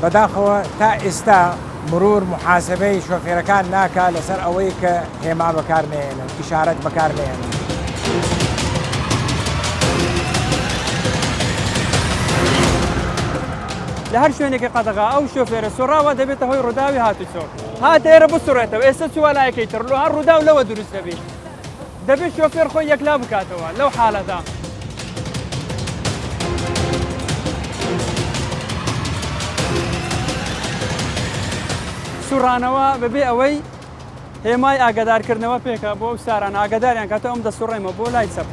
بەداخەوە تا ئیستا مرور موحاسەبەی شۆفێرەکان ناکا لەسەر ئەوەی کە هێما بەکار نەهێنن، ئیشارەت بەکار نەهێنن. لە هەر شوێنێکی قەدەغە ئەو شۆفێرە سوڕاوە دەبێتە هۆی ڕووداوی هاتوچۆ. هاتە ئێرە بسوڕێتەوە ئێستا چووە لایەکەی تر هەر ڕووداو لەوە دروست دەبێت. دەبێت شۆفێر خۆی یەکلا بکاتەوە لەو حالەتە. سوڕانەوە بەبێ ئەوەی هێمای ئاگادارکردنەوە پێکە بۆ ئەو ساران ئاگاداریان کاتەوە ئەم دەسوڕێمەوە بۆ لای چەپ.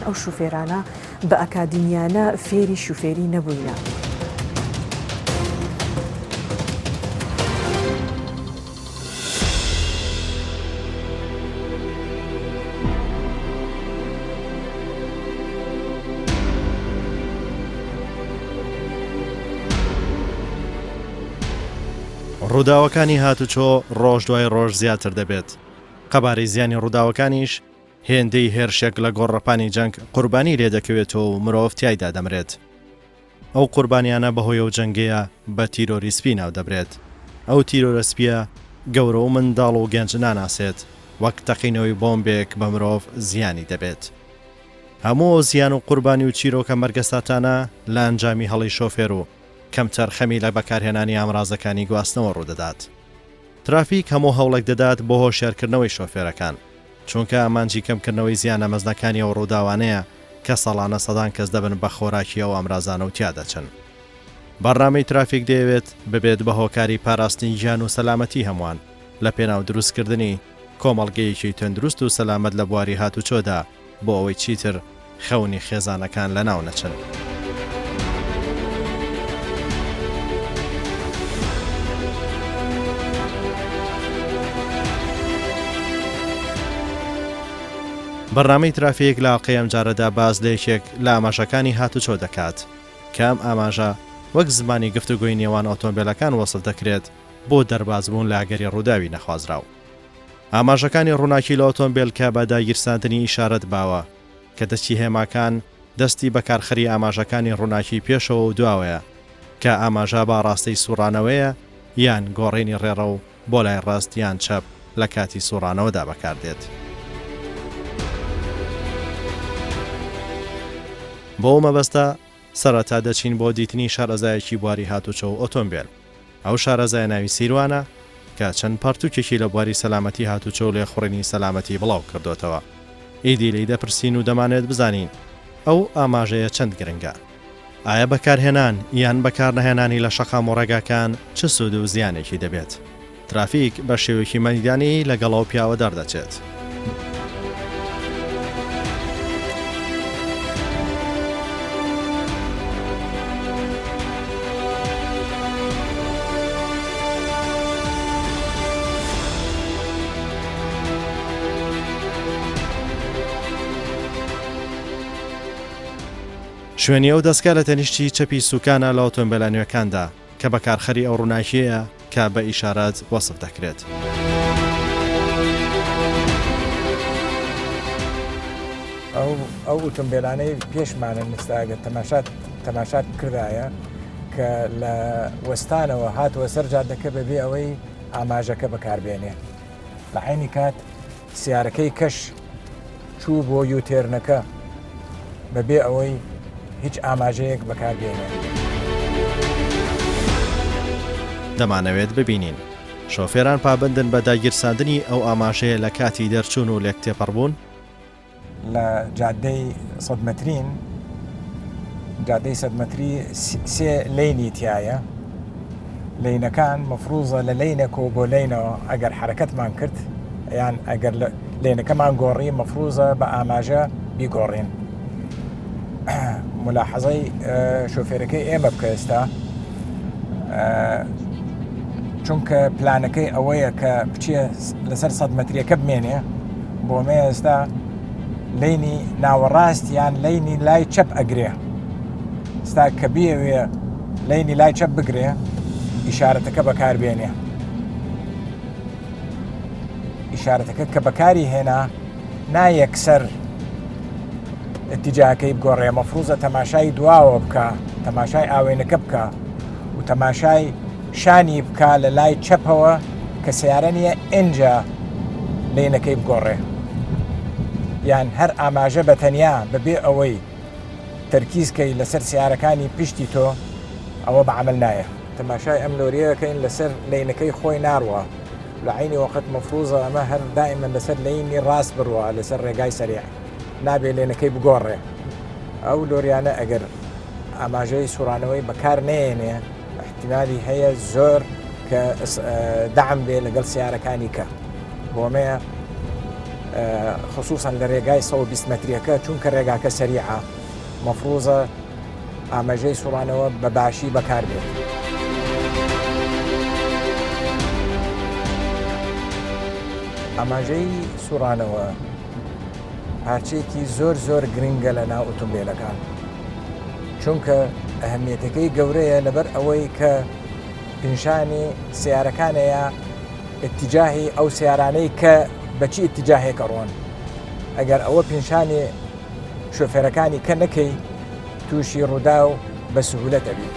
ئەو شوفێرانە بە ئەکادیمیانە فێری شوفێری نەبووینە. ڕووداوەکانی هاتوچۆ ڕۆژ دوای ڕۆژ زیاتر دەبێت، قەبارەی زیانی ڕووداوەکانیش هێندەی هێرشێک لە گۆڕەپانی جەنگ قوربانی لێدەکەوێتەوە و مرۆڤ تیایدا دەمرێت. ئەو قوربانیانە بەهۆی ئەو جەنگەیە بە تیرۆری سپی ناودەبرێت. ئەو تیرۆرە سپییە گەورە و منداڵ و گەنج ناناسێت، وەک تەقینەوەی بۆمبێک بە مرۆڤ زیانی دەبێت. هەموو ئەو زیان و قوربانی و چیرۆکە مەرگەساتانە لە ئەنجامی هەڵەی شۆفێر و کەمتەرخەمی لە بەکارهێنانی ئامرازەکانی گواستنەوە ڕوودەدات. ترافیک هەموو هەوڵێک دەدات بۆ هۆشیارکردنەوەی شۆفێرەکان، چونکە ئامانجی کەمکردنەوەی زیانە مەزنەکانی ئەو ڕووداوانەیە کە ساڵانە سەدان کەس دەبن بە خۆراکی ئەو ئامرازانە و تیا دەچن. بەرنامەی ترافیک دەیەوێت ببێت بە هۆکاری پاراستنی گیان و سەلامەتی هەمووان لە پێناو دروستکردنی کۆمەڵگەیەکی تەندروست و سەلامەت لە بواری هاتوچۆدا بۆ ئەوەی چیتر خەونی خێزانەکان لەناو نەچن. بەرنامەی ترافیک لە ئەڵقەی ئەمجارەدا باس لە یەکێک لە ئاماژەکانی هاتوچۆ دەکات کە ئەم ئاماژە وەک زمانی گفتوگۆی نێوان ئۆتۆمبێلەکان وەسف دەکرێت بۆ دەربازبوون لە ئەگەری ڕووداوی نەخوازراو. ئاماژەکانی ڕووناکی لە ئۆتۆمبێل کە بە داگیرساندنی ئیشارەت باوە، کە دەستی هێماکان دەستی بەکارخەری ئاماژەکانی ڕووناکی پێشەوە و دواوەیە، کە ئاماژە بە ئاڕاستەی سووڕانەوەیە یان گۆڕینی ڕێڕەو بۆ لای ڕاست یان چەپ لە کاتی سووڕانەوەدا بەکاردێت. بۆ ئەو مەبەستە سەرەتا دەچین بۆ دیتنی شارەزایەکی بواری هاتوچۆ و ئۆتۆمبێل. ئەو شارەزایە ناوی سیروانە کە چەند پەڕتووکێکی لە بواری سەلامەتی هاتوچۆ و لێخوڕینی سەلامەتی بڵاو کردۆتەوە. ئیدی لێی دەپرسین و دەمانەوێت بزانین ئەو ئاماژەیە چەند گرنگە؟ ئایا بەکارهێنان یان بەکارنەهێنانی لە شەقام و ڕێگاکان چ سوود و زیانێکی دەبێت؟ ترافیک بە شێوەیەکی مەیدانی لەگەڵ ئەو پیاوە دەردەچێت. شوێنی ئەو دەستگا لە تەنیشتی چەپی سوکانە لە ئۆتۆمبێلە نوێکاندا. کە بەکارخەری ئەو ڕووناکییەیە کە بە ئیشارەت وەسف دەکرێت. ئەو ئوتومبێلانەی پێشمانن ئێستا ئەگەر تەماشات تەماشات بکردایە کە لە وەستانەوە هاتووە سەر جادەکە بەبێ ئەوەی ئاماژەکە بەکاربێنێ لە عینی کات سیارەکەی کەش چوو بۆ یوتێرنەکە بەبێ ئەوەی هیچ ئاماژەیەک بەکاربێنێت. دەمانەوێت ببینین شۆفێران پابەندن بە داگیرساندنی ئەو ئاماژەیە لە کاتی دەرچوون و لێکتێپەڕبوون؟ لە جادەی سەد مەترین جادەی سەد مەتری سێ لەینی تایە لەینەکان مەفروزە لە لەینێکەوە بۆ لەینەوە ئەگەر حرەکەتمان کرد یان ئەگەر لەینەکەمان گۆڕی مەفروزە بە ئاماژە بیگۆڕین ملاحەزەی شۆفێرەکەی ئێمە بکە ئێستا چونکە پلانەکەی ئەوەیە کە بچێ لەسەر سەد مەتریەکە بمێنێ بۆ مێ ئێستا لەینی ناوەڕاست یان لەینی لای چەپ ئەگرێ ستا کە بیەوێ لەینی لای چەپ بگرێ. ئیشارەتەکە بەکاربێنێ. ئیشارەتەکە کە بەکاری هێنا نا یەکسەر ئتیجاکەی بگۆڕێ مەفروزە تەماشای دواوە بکە تەماشای ئاوێنەکە بکە و تەماشای شانی بکە لە لای چەپەوە کە سیارە نییە ئینجا لینەکەی بگۆڕێ یان هەر ئاماژە بە تەنیا بەبێ ئەوەی تەرکیز کەی لەسەر سیارەکانی پشتی تۆ ئەوە بە عمل نایە. تەماشای ئەم لۆریەکەین لەسەر لەینەکەی خۆی ناڕوا لە عەینی وەقت مەفروزە ئەمە هەر دائیمەن لەسەر لەینی ڕاست بڕوا لەسەر ڕێگای سەریع نابێ لێنەکەی بگۆڕێ ئەو لۆریانە ئەگەر ئاماژەی سوڕانەوەی بەکار نەیەنێ احتیمالی هەیە زۆر کە دەعم بێ لەگەڵ سیارەکانی کە بۆمەیە خصوصا لە رێگای 120 مەتریەکە چونکە رێگاکە سەریعە مەفروزە ئاماژەی سوڕانەوە بە باشی بەکار بێت. ئاماژەی سوڕانەوە پارچەیەکی زۆر زۆر گرنگە لە ناو ئۆتۆمبیلەکان چونکە ئەهمیەتەکەی گەورەیە لەبەر ئەوەی کە پینشانی سیارەکانەیە اتجاهی ئەو سیارانەی کە بەچی اتجاهێکە ڕۆن ئەگەر ئەوە پینشانی شۆفێرەکانی کە نەکەی تووشی ڕووداو بە سهولەت ئەبی.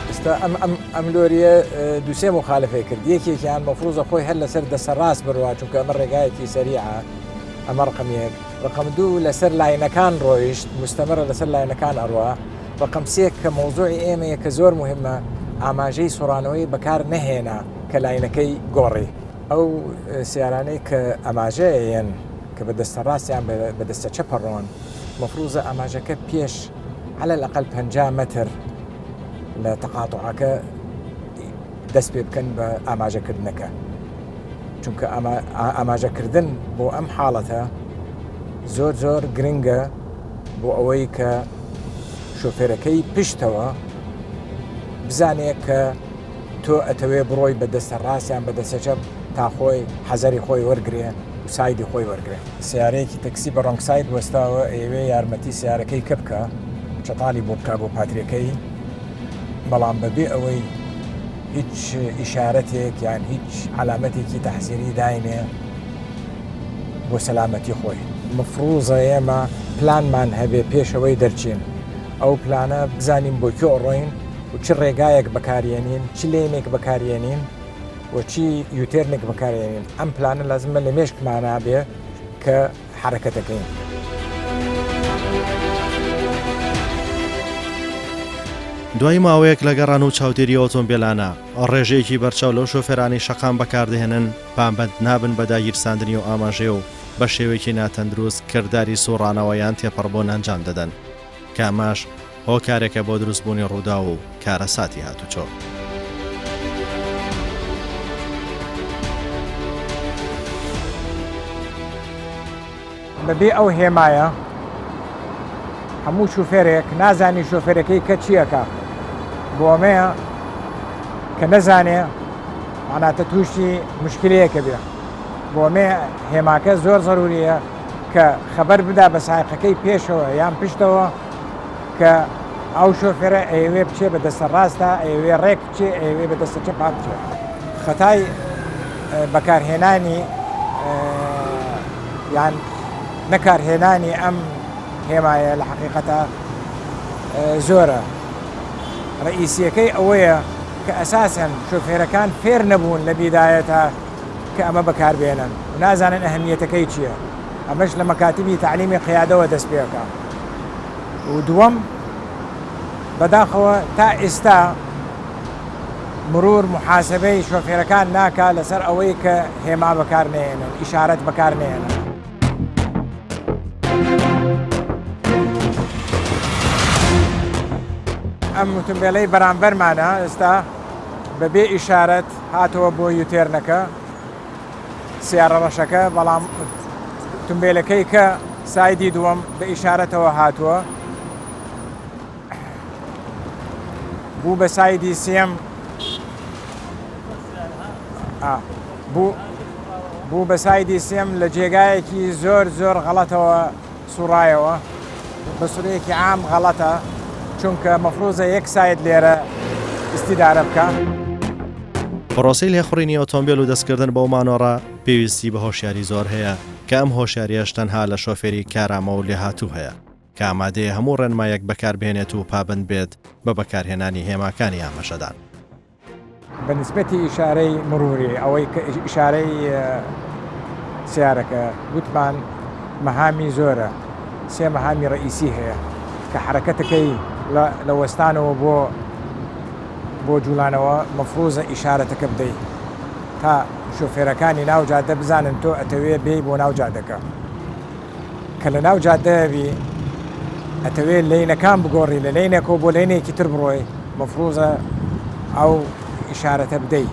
ئێستا ئەم ئەم ئەم لۆریە دووسێ مخالفەی کرد یەکێکیان مەفروزە خۆی هەر لەسەر دەسە ڕاست بڕوا چونکە ئەمە ڕێگایەکی سەریعە ئەمە ڕقم یەک ڕقم دوو لەسەر لاینەکان ڕۆیشت مستەمەرە لەسەر لاینەکان ئەڕوا ڕقم سێ کە مەوزوعی ئێمەیە کە زۆر مهمە ئاماژەی سوڕانەوەی بەکار نەهێنا کە لاینەکەی گۆڕی. ئەو سیارانەی کە ئاماژە ئەیەن کە بە دەستە ڕاست یان بە دەستە چەپ ئەڕۆن مەفروزە ئاماژەکە پێش عەلە الأقل 50 مەتر لە تەقاتوعەکە دەست پێ بکەن بە ئاماژەکردنەکە چونکە ئاماژەکردن بۆ ئەم حاڵەتە زۆر زۆر گرنگە بۆ ئەوەی کە شۆفێرەکەی پشتەوە بزانێ کە تۆ ئەتەوێ بڕۆی بە دەستە ڕاست یان بە دەستە چەپ تا خۆی حەزەری خۆی وەرگێ و side ی خۆی وەرگێ سیارەیەکی تەکسی بە wrong side وەستاوە ئەیەوێ یارمەتی سیارەکەی کە بکە چەتاڵی بۆ بکە بۆ پاتریەکەی بەڵام بەبێ ئەوەی هیچ ئیشارەتێک یان هیچ عەلامەتێکی تەحزیری داینێ بۆ سەلامەتی خۆی. مفروزە ئێمە پلانمان هەبێ پێش ئەوەی دەرچین ئەو پلانە بزانین بۆ کوێ ئەڕۆین و چ ڕێگایەک بەکارێنین چ lane ێک بەکارێنین و چی U-turn ێک بەکارێنین ئەم پلانە لازمە لە مێشکمانا بێ کە حەرەکەتەکەین. دوای ماوەیەک لە گەڕان و چاودێری ئۆتۆمبێلانە، ڕێژەیەکی بەرچاو لەو شۆفێرانەی شەقام بەکاردەهێنن پابەند نابن بە داگیرساندنی ئەو ئاماژەیە و بە شێوەیەکی ناتەندروست کرداری سوڕانەوە یان تێپەڕبوون ئەنجام دەدەن کە ئەمەش هۆکارێکە بۆ دروستبوونی ڕووداو و کارەساتی هاتوچۆ. بەبێ ئەو هێمایە هەموو شوفێرێک نازانی شۆفێرەکەی کە چیەکە بۆ ئەمەیە کە نەزانێ معناتە تووشی مشکلەیەکە بێ بۆ ئەمەیە هێماکە زۆر زەروریە کە خەبەر بدا بە سایقەکەی پێشەوە یان پشتەوە کە ئەو شۆفێرە ئەیەوێ بچێ بە دەستە ڕاستە ئەیەوێ ڕێک بچێ ئەیەوێ بە دەستە چەپا بچێ خەتای بەکارهێنانی یان نەکارهێنانی ئەم هێمایە لە حقیقەتە زۆرە ڕئیسیەکەی ئەوەیە کە ئەساسەن شۆفێرەکان فێر نەبوون لە بیدایەتە کە ئەمە بەکاربێنن و نازانن ئەهمیەتەکەی چییە ئەمەش لە مەکاتبی تەعلیمی قیادەوە دەست پێکا و دووەم بەداخەوە تا ئێستا مرور محاسبەی شۆفێرەکان ناکا لەسەر ئەوەی کە هێما بەکار نێنن ئیشارەت بەکار نێنن. ئەم ئوتومبێلەی بەرامبەرمانە ئێستا بەبێ ئیشارەت هاتەوە بۆ U-turn ەکە سیارە ڕەشەکە بەڵام ئوتومبێلەکەی کە side ی دووەم بە ئیشارەتەوە هاتووە بوو بە side ی سێم بوو. بوو بە side ی سێم لە جێگایەکی زۆر زۆر غەڵەتەوە سوڕایەوە بە سورەیەکی عام غەڵەتە چونکە مەفروزە یەک side لێرە ئیستیدارە بکا. پڕۆسەی لێخوڕینی ئۆتۆمبێل و دەستکردن بەو مانۆڕە پێویستی بە هۆشیاری زۆر هەیە کە ئەم هۆشیاریەش تەنها لە شۆفێری کارامە و لێهاتوو هەیە کە ئامادەیە هەموو ڕێنمایەک بەکاربهێنێت و پابەند بێت بە بەکارهێنانی هێماکانی ئاماژەدان. بە نیسبەتی ئیشارەی مروری ئەوەی کە ئیشارەی سیارەکە گوتمان مەهامی زۆرە سێ مەهامی ڕئیسی هەیە کە حرەکەتەکەی لە وەستانەوە بۆ بۆ جوڵانەوە مەفروزە ئیشارەتەکە بدەیت تا شۆفێرەکانی ناو جادە بزانن تۆ ئەتەوێ بێی بۆ ناو جادەکە کە لە ناو جادەیە بی ئەتەوێ lane ەکان بگۆڕی لە lane ێکەوە بۆ lane ێکی تر بڕۆی مەفروزە ئەو ئیشارەتە بدەی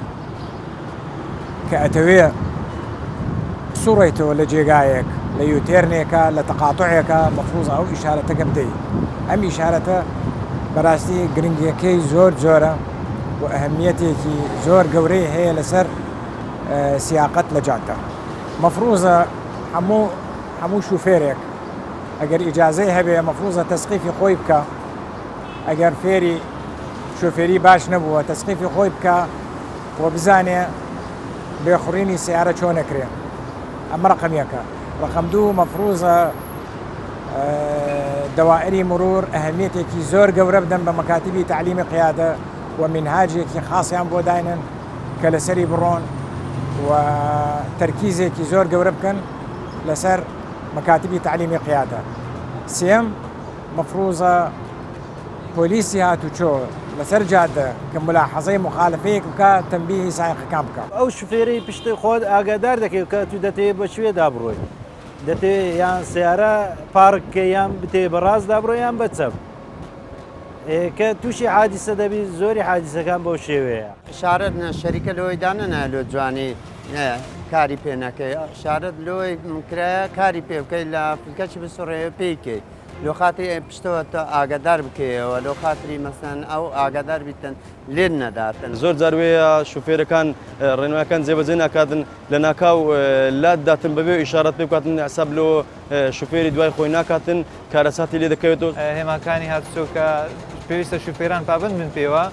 کە ئەتەوێ سوڕێتەوە لە جێگایەک لە U-turn ێکە لە تەقاتعێکە مەفروزە ئەو ئیشارەتەکە بدەی ئەم ئیشارەتە بەراستی گرنگیەکەی زۆر زۆرە و ئەهمیەتێکی زۆر گەورەی هەیە لەسەر سیاقەت لە جادە مەفروزە هەموو هەموو شوفێرێک ئەگەر ئیجازەی هەبێ مەفروزە تەسقیفی خۆی بکا ئەگەر فێری شوفێری باش نەبووە تەسقیفی خۆی بکا و بزانێ لێخوڕینی سیارە چۆن ئەکرێ ئەمە ڕقم یەکە ڕقم دوو مەفروزە دەوائری مرور ئەهمیەتێکی زۆر گەورە بدەن بە مەکاتبی تعلیمی قیادە و منهاجێکی خاصیان بۆ داینن کە لەسەری بڕۆن و تەرکیزێکی زۆر گەورە بکەن لەسەر مەکاتبی تەعلیمی قیادە. سێیەم، مەفروزە پۆلیسی هاتوچۆ لەسەر جادە کە مولاحەزەی موخالەفەیەک بکا تەنبیهی سایەقەکان بکا. ئەو شوفێرەی پشت خۆت ئاگادار دەکەی کە تو دەتەوێ بە کوێدا بڕۆی، دەتەوێ یان سەیارە پارک بکەی یان بتەوێ بە ڕاستدا بڕۆی یان بە چەپ. کە تووشی حادیسە دەبی زۆری حادیسەکان بەو شێوەیە. ئشارەت نە شەریکە لۆی دانەنایە لۆ جوانی کاری پێ نەکەی ئشارەت لۆی کرایە کاری پێ بکەی لە فلکەچی بسڕێ پێی کەی لۆ خاتری پشتەوە تۆ ئاگادار بکەیەوە لۆ خاتری مەسەن ئەو ئاگادار بیتن لێت نەداتن. زۆر جار وێیە شوفێرەکان ڕێنمایەکان جێبەجێ ناکاتن لەناکاو لات داتن بەبێ ئیشارەت پێ بکاتن حساب لۆ شوفێری دوای خۆی ناکاتن کارەساتی لێ دەکەوێتەوە. هێماکانی هاتوچۆ کە پێویستە شوفێران پابەند بن پێوە،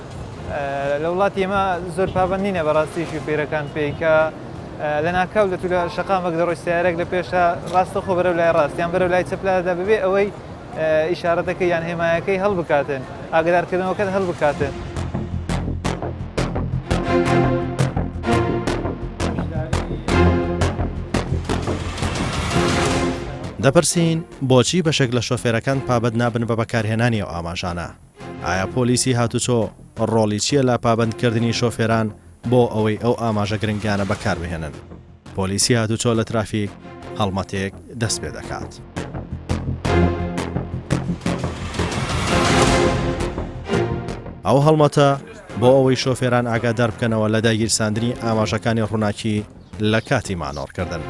لە وڵاتی ئێمە زۆر پابەند نینە بەڕاستی شوفێرەکان پێی کە لەناکاو لە تو لە شەقامێک دەڕۆی سەیارەک لە پێشە ڕاستەخۆ بەرەو لای ڕاست یان بەرەو لای چەپ لادەدا بەبێ ئەوەی ئیشارەتەکەی یان هێمایەکەی هەڵبکاتن ئاگدارکردنەوەکەت هەڵبکاتن. دەپرسین بۆچی بەشێک لە شۆفێرەکان پابەند نابن بە بەکارهێنانی ئەو ئاماژانە؟ ئایا پۆلیسی هاتوچۆ ڕۆڵی چییە لە پابەندکردنی شۆفێران بۆ ئەوەی ئەو ئاماژە گرنگانە بەکاربهێنن؟ پۆلیسی هاتوچۆ لە ترافیک هەڵمەتێک دەست پێ دەکات. ئەو هەڵمەتە بۆ ئەوەی شۆفێران ئاگادار بکەنەوە لە داگیرساندنی ئاماژەکانی ڕووناکی لە کاتی مانۆڕکردن.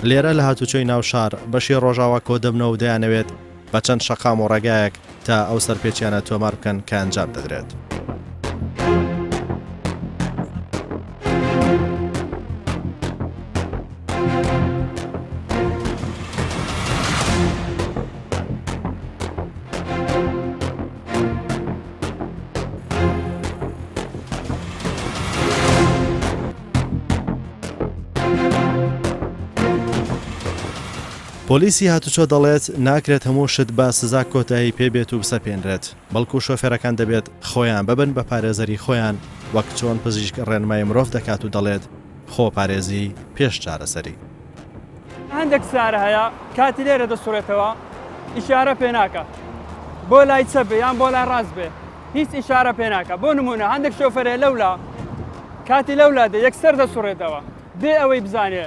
لێرە لە هاتوچۆی ناو شار بەشی ڕۆژاوا کۆدەبنەوە و دەیانەوێت بە چەند شەقام و ڕێگایەک تا ئەو سەرپێچیانە تۆمار بکەن کە ئەنجام دەدرێت. پۆلیسی هاتوچۆ دەڵێت، ناکرێت هەموو شت بە سزا کۆتایی پێ بێت و بسەپێنرێت، بەڵکو شۆفێرەکان دەبێت خۆیان ببن بە پارێزەری خۆیان، وەک چۆن پزیشک ڕێنمای مرۆڤ دەکات و دەڵێت، خۆپارێزی پێش چارەسەری. هەندێک سەیارە هەیە کاتی لێرە دەسوڕێتەوە ئیشارە پێ ناکا بۆ لای چەپ بێ یان بۆ لای ڕاست بێ هیچ ئیشارە پێ ناکا بۆ نمونە هەندێک شۆفەرێ لەولا کاتی لەولا دێ یەکسەر دەسوڕێتەوە بێ ئەوەی بزانێ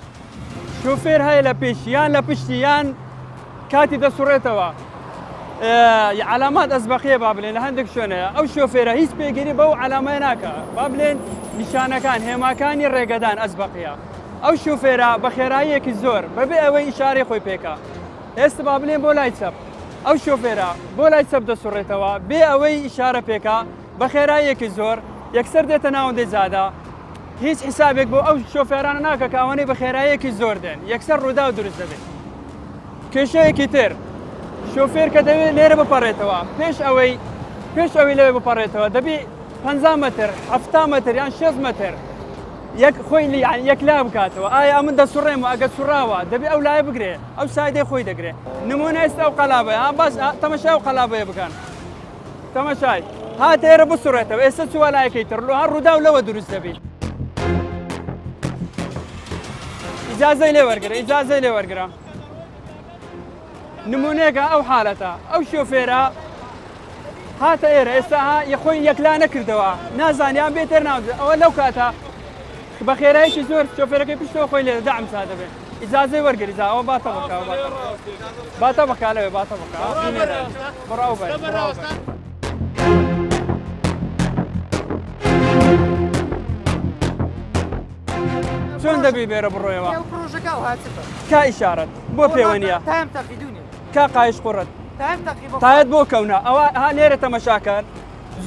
شۆفێر هەیە لە پێشی یان لە پشتی یان کاتی دەسوڕێتەوە علامات ئەسبەقیە با بلێن لە هەندێک شوێن هەیە ئەو شۆفێرە هیچ پێگیری بەو علامەیە ناکە با بلێن نیشانەکان هێماکانی ڕێگەدان ئەسبەقیە ئەو شوفێرە بە خێراییەکی زۆر بەبێ ئەوەی ئیشارەی خۆی پێکا ئێستا با بلێن بۆ لای چەپ ئەو شۆفێرە بۆ لای چەپ دەسوڕێتەوە بێ ئەوەی ئیشارە پێکا بە خێراییەکی زۆر. یەکسەر دێتە ناوەندەی جادە هیچ حیسابێک بۆ ئەو شۆفێرانە ناکە کە ئەوانەی بە خێراییەکی زۆر دێن یەکسەر ڕووداو دروست دەبێت. کێشەیەکی تر شۆفێر کە دەوێت لێرە بپەڕێتەوە پێش ئەوەی پێش ئەوەی لەوێ بپەڕێتەوە دەبی 50 مەتر 70 مەتر یان 6 مەتر یەک خۆی یان یەکلا بکاتەوە ئایا ئەمن دەسوڕێم و ئەگەر سوڕاوە دەبێ ئەو لایە بگرێ ئەو side ەی خۆی دەگرێ نمونە ئێستا ئەو قەلابەیە باس تەمەشای ئەو قەلابەیە بکەن تەمەشای هاتە ئێرە بسوڕێتەوە ئێستا چووە لایەکەی تر لۆ هەر ڕووداو لەوە دروست دەبی ئیجازەی لێ وەرگرە ئیجازەی لێ وەرگرە نمونەیەکە ئەو حالەتە ئەو شۆفێرە هاتە ئێرە ئێستا ها یەخۆی یەکلا نەکردەوە نازانیان بێتەر ناو ئەوە لەو کاتە بە خێرایەکی زۆر شۆفێرەکەی پشتەوە خۆی لێ دەعم سا دەبێت ئیجازەی وەرگری جا ئەوە باتە بکە باتە بکە لەوێ باتە بکە بڕۆ ئەو بەر بڕۆ ئەو بەر. چۆن دەبی بێرە بڕۆیەوە کا ئیشارەت بۆ پێوە نییە کا قایش قوڕت تایەت بۆ کەونە ئەوە ها لێرە تەمەشاکەن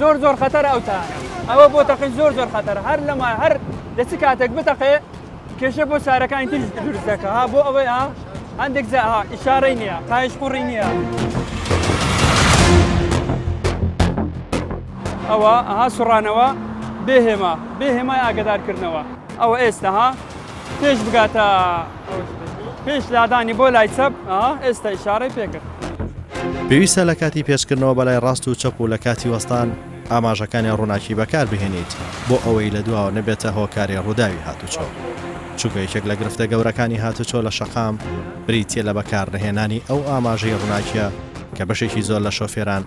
زۆر زۆر خەتەرە ئەو تایە ئەوە بۆ تەقین زۆر زۆر خەتەرە هەر لەما هەر لە چ کاتێک بتەقێ کێشە بۆ سارەکانی تریش دروست دەکا ها بۆ ئەوەی ها هەندێک جا ها ئیشارەی نییە قایش قوڕی نییە ئەوە ها سوڕانەوە بێ هێما بێ هێمای ئاگدارکردنەوە ئەوە ئێستا ها پێش بگاتە پێش لادانی بۆ لای چەپ ئێستا ئیشارەی پێکرد. پێویستە لە کاتی پێچکردنەوە بەلای ڕاست و چەپ و لە کاتی وەستان ئاماژەکانی ڕووناکی بەکار بهێنیت بۆ ئەوەی لە دواوە نەبێتە هۆکاری ڕووداوی هاتوچۆ، چونکە یەکێک لە گرفتە گەورەکانی هاتوچۆ لە شەقام بریتییە لە بەکارنەهێنانی ئەو ئاماژەی ڕووناکییە کە بەشێکی زۆر لە شۆفێران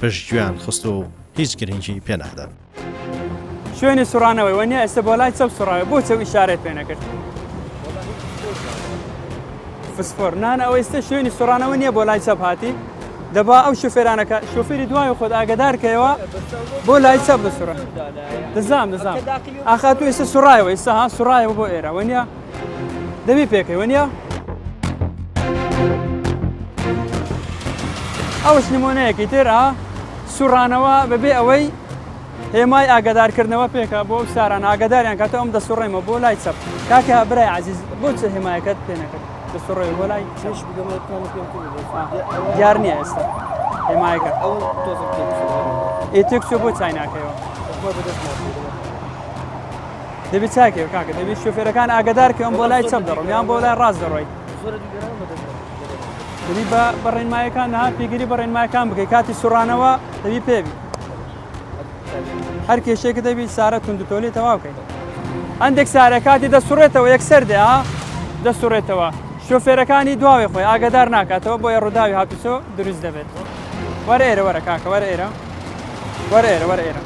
پشتگوێیان خستووە و هیچ گرنگی پێنادەن. شوێنی سوڕانەوەی وەنیە ئێستا بۆ لای چەپ سوڕاوێ بۆ چەو ئیشارەت پێ نەکرد فسفۆر نان ئەوە ئێستا شوێنی سوڕانەوە نییە بۆ لای چەپ هاتی دەبا ئەو شوفێرانەکە شوفێری دوای خۆت ئاگدار کەیەوە بۆ لای چەپ بسوڕە دەزام دەزام ئاخا تو ئێستا سوڕایەوە ئێستا ها سوڕایەوە بۆ ئێرە وەنیە دەبی پێکەی وەنیە ئەوش نمونەیەکی تر ئا سوڕانەوە بەبێ ئەوەی هێمای ئاگادارکردنەوە پێکە بۆ ئەو سارانە ئاگاداریان کاتەوە ئەم دەسوڕێمەوە بۆ لای چەپ کاکە برای عزیز بۆ چ هێمایەکەت پێ نەکرد دەسوڕێ بۆ لای چەپ دیار نییە ئێستا هێمایەکە ئێ تێک چۆ بۆ چای ناکەیەوە دەبی چاکێ کاکە دەبی شۆفێرەکان ئاگادار کەم بۆ لای چەپ دەڕۆم یان بۆ لای ڕاست دەڕۆی دەبی بە بە ڕێنمایەکان ها پێگیری بە ڕێنمایەکان بکەی کاتی سوڕانەوە دەبی پێبی هەر کێشێکە دەبی سارە توندوتۆلی تەواو کەی هەندێک سارە کاتی دەسوڕێتەوە یەکسەر دێ ها دەسوڕێتەوە شۆفێرەکانی دواوێ خۆی ئاگادار ناکاتەوە بۆیە ڕووداوی هاتوچۆ دروست دەبێت وەرە ئێرە وەرە کاکە وەرە ئێرە وەرە ئێرە وەرە ئێرە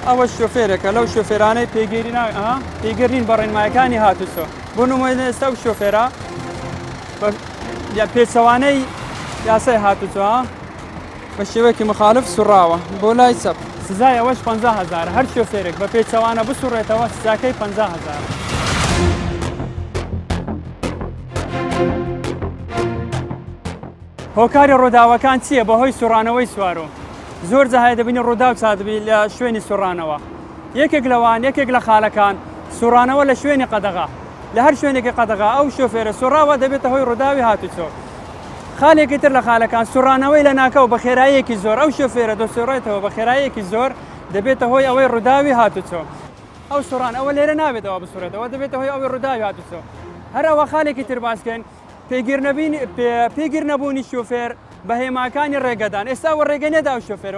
ئەوە شۆفێرێکە لەو شۆفێرانەی پێگیری نا پێگر نین بە ڕێنمایەکانی هاتوچۆ بۆ نموونە ئێستا ئەو شۆفێرە پێچەوانەی یاسای هاتوچۆ بە شێوەیەکی مخالف سوڕاوە بۆ لای چەپ. سزای ئەوەش 50 هەزارە، هەر شۆفێرێک بە پێچەوانە بسوڕێتەوە سزاکەی 50 هەزارە. هۆکاری ڕووداوەکان چییە بەهۆی سوڕانەوەی سوارۆ؟ زۆر جا هەیە دەبینی ڕووداو چادبی لە شوێنی سوڕانەوە یەکێک لەوان یەکێک لە خالەکان سوڕانەوە لە شوێنی قەدەغە لە هەر شوێنێکی قەدەغە ئەو شۆفێرە سوڕاوە دەبێتە هۆی ڕووداوی هاتوچۆ خالێکی تر لە خالەکان سوڕانەوەی لە ناکاو بە خێراییەکی زۆر ئەو شۆفێرە دەسوڕێتەوە بە خێراییەکی زۆر دەبێتە هۆی ئەوەی ڕووداوی هاتوچۆ ئەو سوڕان ئەوە لێرە نابێتەوە بسوڕێتەوە دەبێتە هۆی ئەوەی ڕووداوی هاتوچۆ هەر ئەوە خالێکی تر باسکەین پێگیر نەبوونی شۆفێر بە هێماکانی ڕێگەدان ئێستا ئەوە ڕێگەی نەدا ئەو شۆفێر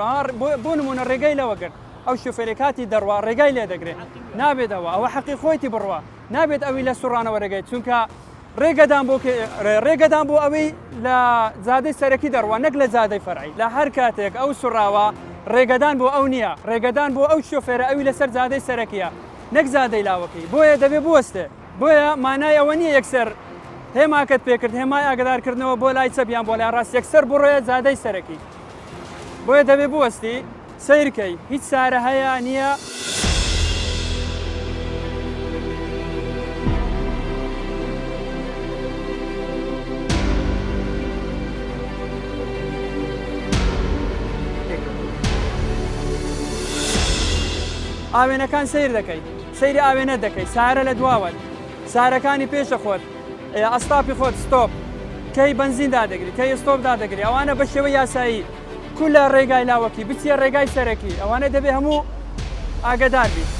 بۆ نمونە ڕێگەی لەوە گرت ئەو شۆفێری کاتی دەڕوا ڕێگای لێ دەگرێت نابێت ئەوە ئەوە حەقی خۆیتی بڕوا نابێت ئەوی لە سوڕانەوە ڕێگەی چونکە ڕێگەدان بۆ ڕێگەدان بۆ ئەوەی لە جادەی سەرەکی دەڕوا نەک لە جادەی فەرعی لە هەر کاتێک ئەو سوڕاوە ڕێگەدان بۆ ئەو نییە ڕێگەدان بۆ ئەو شۆفێرە ئەوی لەسەر جادەی سەرەکیە نەک جادەی لاوەکی بۆیە دەبێ بوەستێ بۆیە مانای ئەوە نییە یەکسەر هێماکەت پێکرد هێمای ئاگدارکردنەوە بۆ لای چەپ یان بۆ لای ڕاست یەکسەر بڕۆیە جادەی سەرەکی بۆیە دەبێ بوەستی سەیرکەی هیچ سارە هەیە نییە. ئاوێنەکان سەیر دەکەی سەیری ئاوێنە دەکەی سارە لە دواوەت سارەکانی پێشە خۆت ئەستاپی خۆت ستۆپ کەی بەنزین دادەگری کەی ستۆپ دادەگری ئەوانە بە شێوەی یاسایی کو لە ڕێگای لاوەکی بچیە ڕێگای سەرەکی ئەوانە دەبێ هەموو ئاگدار بیت.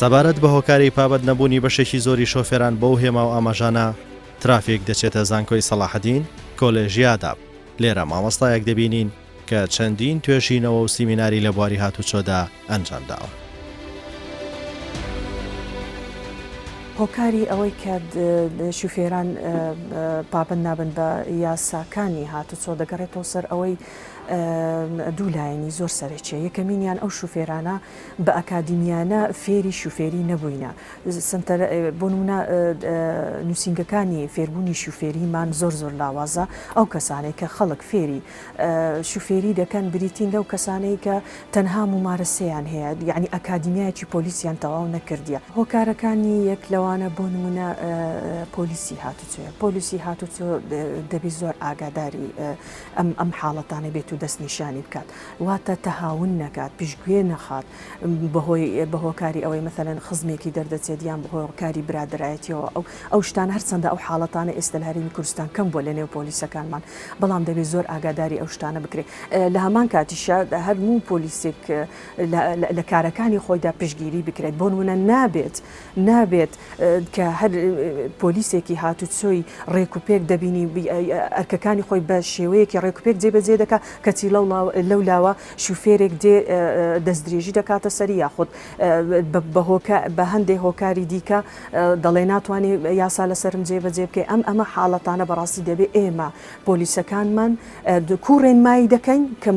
سەبارەت بە هۆکاری پابەند نەبوونی بەشێکی زۆری شۆفێران بەو هێما و ئاماژانە، ترافیک دەچێتە زانکۆی سەڵاحەدین، کۆلێژی ئاداب. لێرە مامۆستایەک دەبینین کە چەندین توێژینەوە و سیمیناری لە بواری هاتوچۆدا ئەنجام داوە. هۆکاری ئەوەی کە شوفێران پابەند نابن بە یاساکانی هاتوچۆ دەگەڕێتەوە سەر ئەوەی دوو لایەنی زۆر سەرەکیە یەکەمینیان ئەو شوفێرانە بە ئەکادیمیانە فێری شوفێری نەبووینە سەنتەر بۆ نمونە نووسینگەکانی فێربوونی شوفێریمان زۆر زۆر لاوازە ئەو کەسانەی کە خەڵک فێری شوفێری دەکەن بریتین لەو کەسانەی کە تەنها مومارەسەیان هەیە یعنی ئەکادیمیایەکی پۆلیسیان تەواو نەکردیە. هۆکارەکانی یەک لەوانە بۆ نمونە پۆلیسی هاتوچۆیە پۆلیسی هاتوچۆ دەبی زۆر ئاگاداری ئەم ئەم حاڵەتانە بێت و دەستنیشانی بکات واتە تەهاون نەکات پشتگوێ نەخات بەهۆی بە هۆکاری ئەوەی مەسەلەن خزمێکی دەردەچێت یان بە هۆکاری برادەرایەتیەوە ئەو ئەو شتانە هەرچەندە ئەو حاڵەتانە ئێستا لە هەرێمی کوردستان کەم بووە لە نێو پۆلیسەکانمان بەڵام دەبێت زۆر ئاگاداری ئەو شتانە بکرێت لە هەمان کاتیشا هەرموو پۆلیسێک لە کارەکانی خۆیدا پشتگیری بکرێت بۆ نمونە نابێت نابێت کە هەر پۆلیسێکی هاتوچۆی ڕێک و پێک دەبینی ئەرکەکانی خۆی بە شێوەیەکی ڕێک و پێک جێبەجێ دەکا کەچی لەو لاوە شوفێرێک دێ دەستدرێژی دەکاتە سەری یاخود بە هەندێ هۆکاری دیکە دەڵێ ناتوانانی یاسا لەسەرم جێبەجێ بکەی ئەم ئەمە حاڵەتانە بەڕاستی دەبێ ئێمە پۆلیسەکانمان کو ڕێنمایی دەکەین کە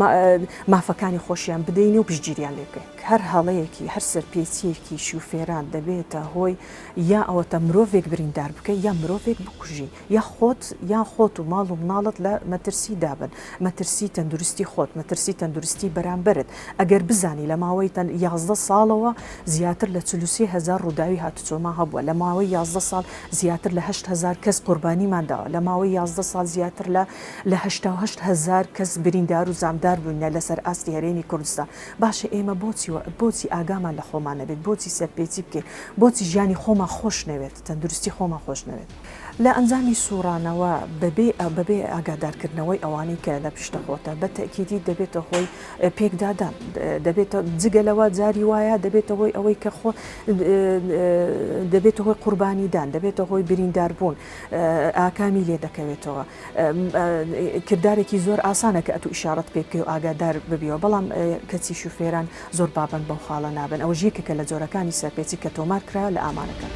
مافەکانی خۆشیان بدەین و پشتگیریان لێ بکەین. هەر هەڵەیەکی، هەر سەرپێچییەکی شوفێران دەبێتە هۆی یا ئەوەتا مرۆڤێک بریندار بکەی یا مرۆڤێک بکوژی یا خۆت یان خۆت و ماڵ و مناڵت لە مەترسی دابن، مەترسی تەندروستی خۆت، مەترسی تەندروستی بەرامبەرت، ئەگەر بزانی لە ماوەی 11 ساڵەوە زیاتر لە 43 هەزار ڕووداوی هاتوچۆمان هەبووە، لە ماوەی 11 ساڵ زیاتر لە 8000 کەس قوربانیمان داوە، لە ماوەی 11 ساڵ زیاتر لە لە 88 هەزار کەس بریندار و زامدار بووینە لەسەر ئاستی هەرێمی کوردستان. باشە ئێمە بۆچی بۆچی ئاگامان لە خۆمان نەبێت، بۆچی سەرپێچی بکەین، بۆچی ژیانی خۆمان خۆش نەوێت، تەندروستی خۆمان خۆش نەوێت؟ لە ئەنجامی سوڕانەوە بەبێ بەبێ ئاگادارکردنەوەی ئەوانەی کە لە پشتە خۆتە بە تەئکیدی دەبێتە هۆی پێکدادان دەبێتە جگە لەوە جاری وایە دەبێتە هۆی ئەوەی کە خۆ دەبێتە هۆی قوربانیدان دەبێتە هۆی برینداربوون ئاکامی لێ دەکەوێتەوە کردارێکی زۆر ئاسانە کە ئەتوو ئیشاڕەت پێ بکەی و ئاگادار ببیەوە بەڵام کەچی شوفێران زۆر پابەند بەو خاڵە نابن ئەوەش یەکێکە لە جۆرەکانی سەرپێچی کە تۆمار کرا لە ئامارەکان.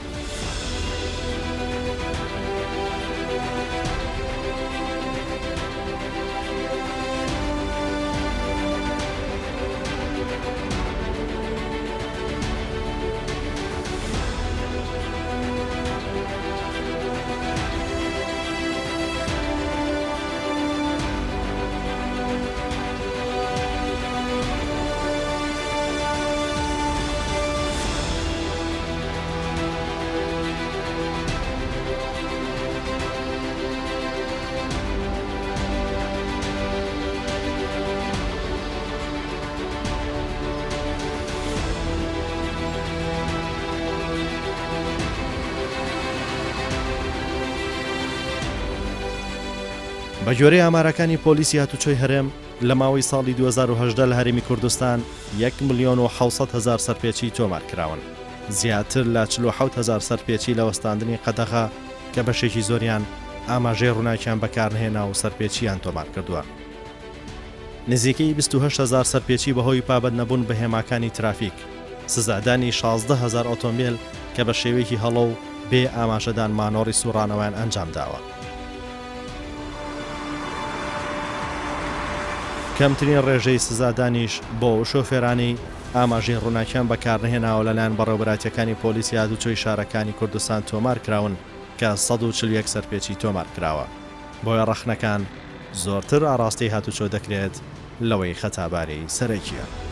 بەگوێرەی ئامارەکانی پۆلیسی هاتوچۆی هەرێم، لە ماوەی ساڵی 2018 لە هەرێمی کوردستان یەک ملیۆن و 700 هەزار سەرپێچی تۆمار کراون، زیاتر لە 47 هەزار سەرپێچی لە وەستاندنی قەدەغە کە بەشێکی زۆریان ئاماژەی ڕووناکیان بەکارنەهێنا و سەرپێچییان تۆمار کردووە. نزیکەی 28 هەزار سەرپێچی بەهۆی پابەندنەبوون بە هێماکانی ترافیک، سزادانی 16 هەزار ئۆتۆمبێل کە بە شێوەیەکی هەڵە و بێ ئاماژەدان مانۆڕی سووڕانەوەیان ئەنجامداوە. کەمترین ڕێژەی سزادانیش بۆ ئەو شۆفێرانەی ئاماژەی ڕووناکیان بەکارنەهێناوە لەلایەن بەڕێوەبەرایەتییەکانی پۆلیسی هاتوچۆی شارەکانی کوردستان تۆمارکراون کە 141 سەرپێچی تۆمارکراوە. بۆیە ڕەخنەکان زۆرتر ئاڕاستەی هاتوچۆ دەکرێت لەوەی خەتاباری سەرەکییە.